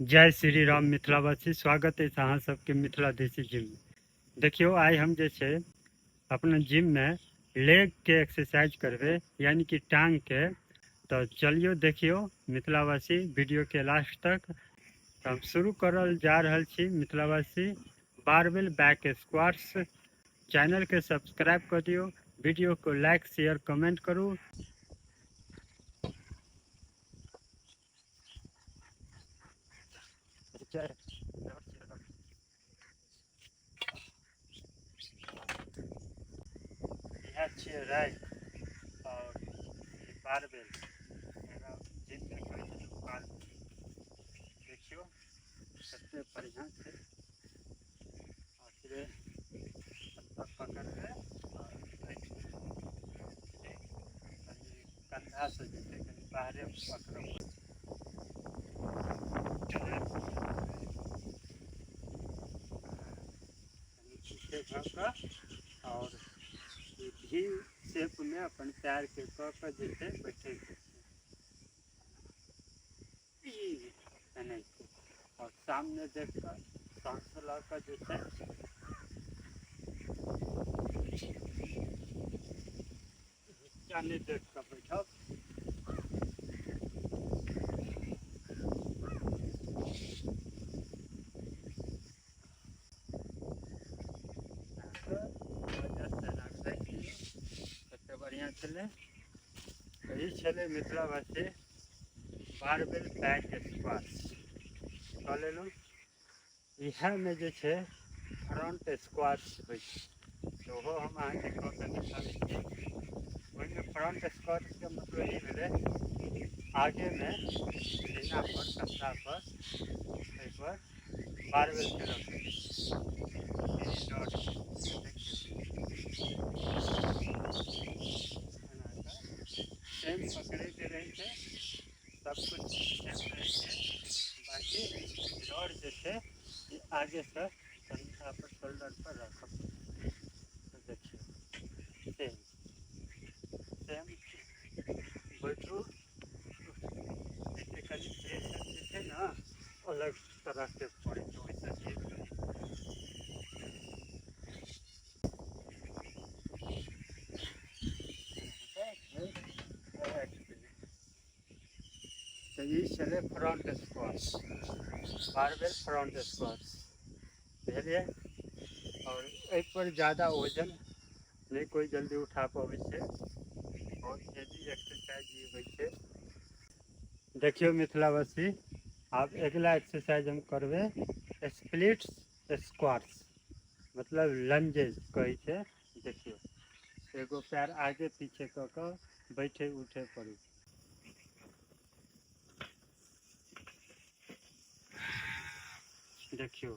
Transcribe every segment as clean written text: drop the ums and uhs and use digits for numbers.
जय श्री राम मिथिलावासी, स्वागत अछि अहाँ सबके मिथिला देसी जिम में। देखियौ आइ हम जे छै अपना जिम में लेग के एक्सरसाइज करबै, यानी कि टांग के। तो चलियो देखियो मिथिलावासी वीडियो के लास्ट तक। तो हम शुरू करल जा रहल छी मिथिलावासी बारबेल बैक स्क्वाट्स। चैनल के सब्सक्राइब कर दियो, वीडियो को लाइक शेयर कमेंट करू। इएह छियै रैक और ई बारबेल, एकरा जिम में कहै छै लोक बारबेल। देखियौ कते बढ़िआँ छै। और फिर एतऽ पकड़बै और कनि कंधा से जे छै कनि बाहरे पकड़ऽ पड़ै छै। कनि पीछे भऽ कऽ और ई भी शेप में अपन पैर के कऽ कऽ जे छै बैठे के छै ई एनाहिते, और सामने देख कऽ साँस लऽ कऽ जे छै नीचा नहि देख कऽ बैठब। कते बढ़िआँ छलै। ई छलै मिथिलावासी बारबेल बैक स्क्वाट कऽ लेलहुँ। इएहमे जे छै फ्रंट स्क्वाट होइ छै, तऽ ओहो हम अहाँके कऽ के देखाबै छी। ओहिमे फ्रंट स्क्वाटके मतलब ई भेलै आगेमे सीना पर कंधा पर एहिपर बारबेल के रखै डॉट सेम पकड़ैके रहै छै, सब कुछ सेम रहै छै, बाकी रॉड जे छै ई आगे से कंधा पर शोल्डर पर राखब। तो देखियौ सेम सेम बैठू, एहिसँ कनि प्रेशर जे छै ने अलग तरहके पड़ै छै, ओहिसँ जे तऽ ई छलै front squats, barbell front squats बुझलियै। और एहिपर ज्यादा वजन नहि कोइ जल्दी उठा पबै छै, बहुत हेवी एक्सरसाइज ई होइ छै। देखियौ मिथिलावासी, आब अगिला एक्सरसाइज हम करबै स्प्लिट्स स्क्वाट्स, मतलब लंजेज कहै छै। देखियौ एगो पैर आगे पीछे कऽ कऽ बैठे उठे पड़ै छै। देखियौ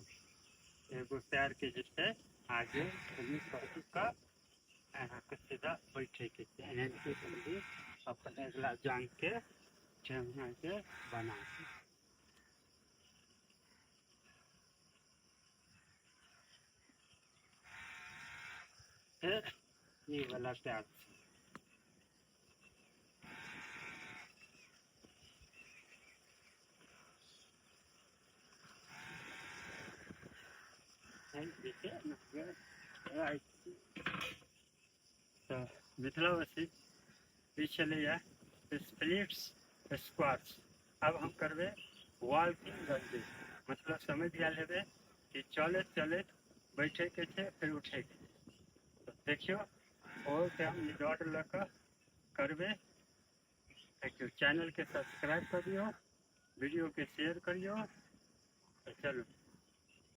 एगो पैर के जे छै आगे कनि कऽ कऽ अहाँके सीधा बैठे के छै, एनाहिते जल्दी अपन अगिला जांघ के ठेहुना के बना के। फिर ई वाला पैर छै। तऽ मिथिलावासी ई छलैए स्प्लिट्स स्क्वाट्स। आब हम करबै वॉकिंग लंजेस, मतलब समझ गेल हेबै कि चलैत चलैत बैठैके छै फिर उठैके छै। तऽ देखियौ ओहोके हम रॉड लऽ कऽ करबै। देखियौ चैनलके सब्सक्राइब कऽ दियौ, वीडियोके शेयर करियौ। तऽ चलू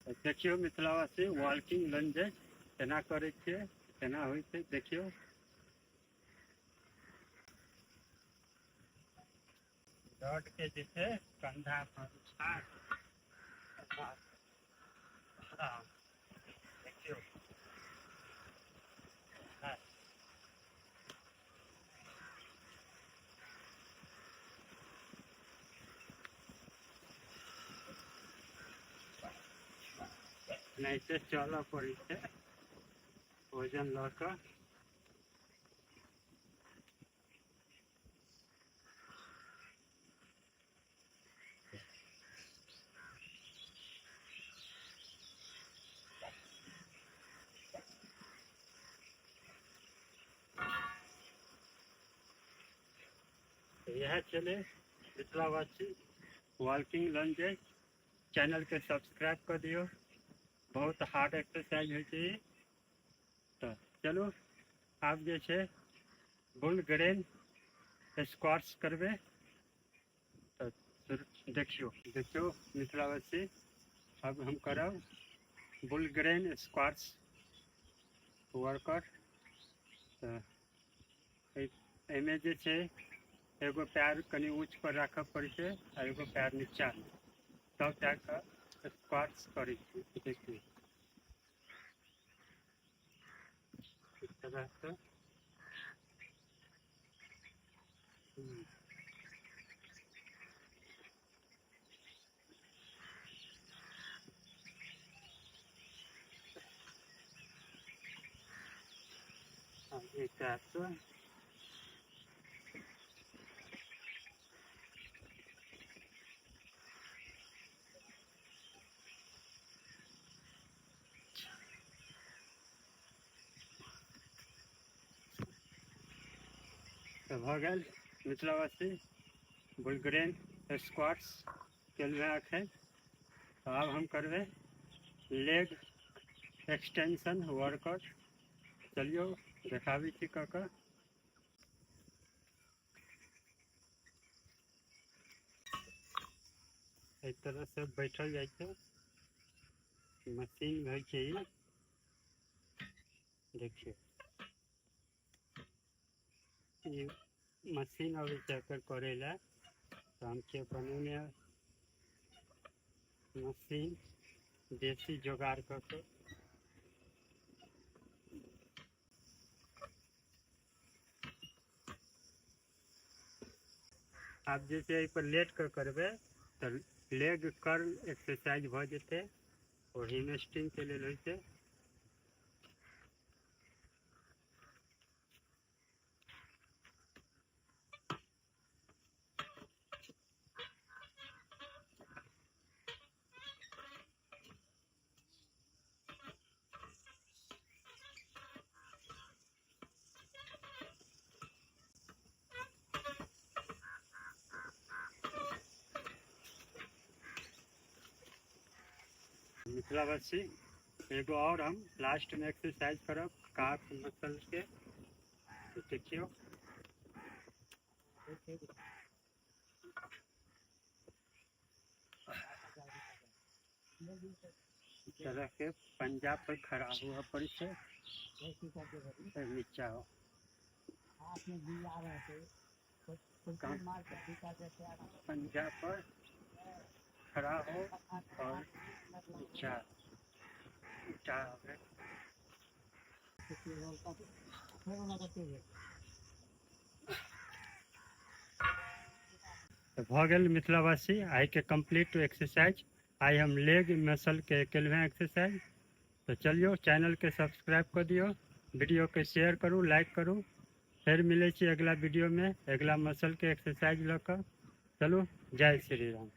तऽ देखियौ मिथिलावासी वॉकिंग लंजेस केना करै छियै, केना होइ छै। देखियौ रॉड के जे छै कंधा पर उठा देखियौ। एनाहिते चलऽ पड़ै छै वजन लऽ कऽ। तऽ इएह छलै मिथिलावासी वॉकिंग लंजेज। चैनलके सब्सक्राइब कऽ दियौ, बहुत हार्ड एक्सरसाइज होइ छै ई। तऽ चलू आब जे छै बुलगरेन स्क्वाट्स करबै। तऽ देखियौ देखियौ मिथिलावासी, अब हम करब बुलगरेन स्क्वाट्स वर्कआउट। तऽ एहिमे जे छै एगो पैर कनि ऊँच पर राखऽ पड़ै छै आ एगो पैर नीचामे, तब जाकऽ स्क्वाट्स करै छी। देखियौ इस तरहसँ। एक पैरसँ तऽ भऽ गेल मिथिलावासी बुलगरेन स्क्वाट्स केलहुँ एखन। तऽ आब हम करबै लेग एक्सटेंशन वर्कआउट। चलियौ देखाबै छी कऽ कऽ। एहि तरहसँ बैठल जाइ छै, मशीन होइ छै ई। देखियौ ई मशीन अबै छै एकर करै लए। तऽ हम छियै बनेने मशीन देसी जोगाड़ कऽ के। आब जे छै एहिपर लेट कऽ करबै तऽ लेग कर्ल एक्सरसाइज भऽ जेतै आओर हैमस्ट्रिंगके लेल होइ छै। मिथिलावासी एगो और हम लास्ट में एक्सरसाइज करब काफ मसल के। तो देखियौ तरह के पंजा पर खड़ा हुआ पड़ै छै, फिर नीचा हो। पंजा पर खड़ा हो और नीचा नीचा होवे। तऽ भऽ गेल मिथिलावासी आइके कम्प्लीट एक्सरसाइज। आइ हम लेग मसल के केलहुँ एक्सरसाइज। तऽ चलियौ चैनलके सब्सक्राइब कऽ दियौ, वीडियोके शेयर करू, लाइक करू। फेर मिलै छी अगिला वीडियोमे अगिला मसल के एक्सरसाइज लऽ कऽ। चलू, जय श्री राम।